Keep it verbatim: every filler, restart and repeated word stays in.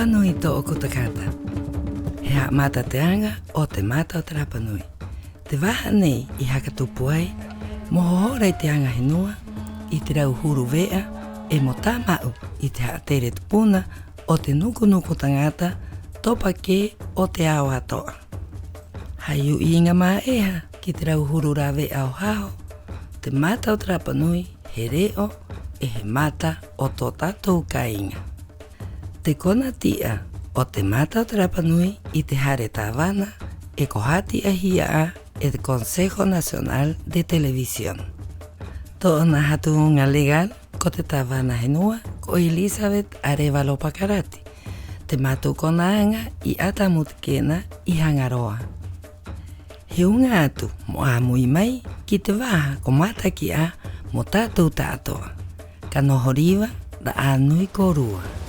Rapa Nui tō'oku taŋata. He ha'amata te aŋa o te Mata o te Rapa Nui. Te vaha nei i haka tupu ai mo ho-hora i te aŋa henua, i te rauhuru ve'a 'e mo tāma'u i te ha'atere tupuna o te nuku-nuku taŋata topa kē o te ao ato'a. Hai u'i iŋa mā'eha ki te rauhuru rāve'a o haho, te Mata o te Rapa Nui he re'o 'e he mata o tō tātou kāiŋa. Te kona ti'a o te Mata o te Rapa Nui i te hare tāvana e ko ha'ati'ahia 'ā e te Consejo Nacional de Televisión. Tō'ona hatuŋa legal ko te tāvana henua ko Elizabeth Arévalo Pakarati, te mātou kona aŋa i 'ata a Mutekena i Haŋa Roa. He uŋa atu mo 'āmui mai ki te vaha ko mātaki 'ā mo tātou ta'ato'a. Ka noho riva rā 'ā nui kōrua.